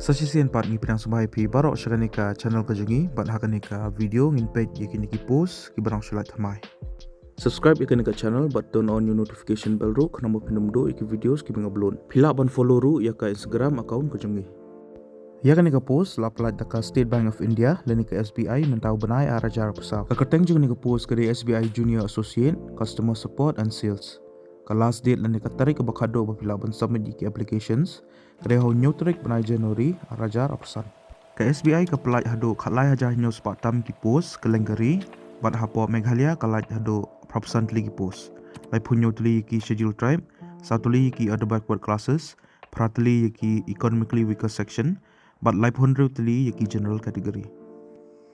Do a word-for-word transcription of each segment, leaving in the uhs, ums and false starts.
Sa shisien pat ngi pdiang sngewbha ïa phi baroh sha kane ka channel ka jong ngi, bad ha kane ka video ngin peit ïa kine ki post kiba dang shu lait thymmai. Subscribe ïa kane ka channel bad turn on ïa u notification bell ruh khnang ba phin ym duh ïa ki videos kiba nga upload. Phi lah ban follow ruh ïa ka Instagram account ka jong ngi. Ïa kane ka post la pyllait da ka State Bank of India lane ka S B I mynta u bnai ar hajar arphew saw. Ka kyrteng jong kane ka post ka dei S B I Junior Associate, Customer Support and Sales. Ka last date lane ka tarik kaba khatduh ba phi lah ban submit ïa ki applications ka dei ha u hynñiew tarik bnai January ar hajar arphew san. Ka S B I ka pyllait haduh khatlai hajar hynñiew spah tam ki post kylleng ka ri, bad hapoh Meghalaya ka lait haduh phra phew san tylli ki post. Laiphew hynñiew tylli ïa ki Scheduled Tribe, saw tylli ïa ki Other Backward Classes, phra tylli ïa ki Economically Weaker Section, bad laiphew hynriew tylli ïa ki General Category.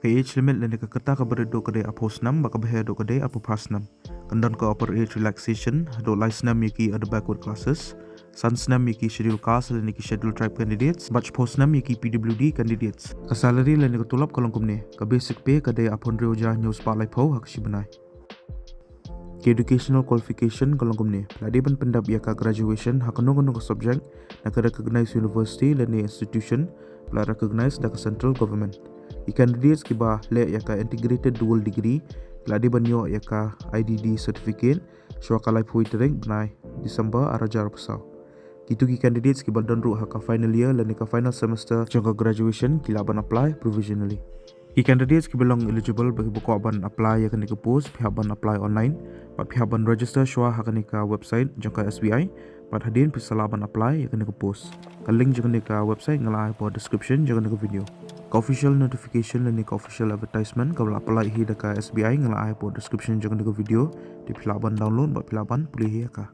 Ka age limit lane ka kyrta kaba rit duh ka dei arphew snem, bad kaba heh duh ka dei arphew phra snem. Kan don ka upper age relaxation haduh lai snem ïa ki Other Backward Classes, san snem ïa ki Scheduled Caste lane ki Scheduled Tribe candidates, bad shiphew snem ïa ki P W D candidates. Ka salary lane ka tulop ka long kumne: ka basic pay ka dei arphew hynriew hajar hynñiew spah laiphew ha ka shi bnai. Ka educational qualification ka long kumne: phi la dei ban pyndep ïa ka graduation ha kano kano ka subject na ka recognized university lane institution ba la recognize da ka central government. Ki candidates kiba leh ïa ka integrated dual degree ki la dei ban ïoh ïa ka I D D certificate shuwa ka laiphew tarik bnai December ar hajar arphew saw. Kito ki candidates kiba don ruh ha ka final year lane ka final semester jong ka graduation ki lah ban apply provisionally. Ki candidates kiba long eligible bad kiba kwah ban apply ïa kane ka post, phi hap ban apply online bad phi hap ban register shuwa ha kane ka website jong ka S B I, bad hadien phi sa lah ban apply ïa kane ka post. Ka link jong kane ka website nga la ai hapoh description jong kane ka video. Ka official notification lane ka official advertisement kaba la pyllait hi da ka S B I nga la ai hapoh description jong kane ka video, te phi lah ban download bad phi lah ban pule hi ïa ka.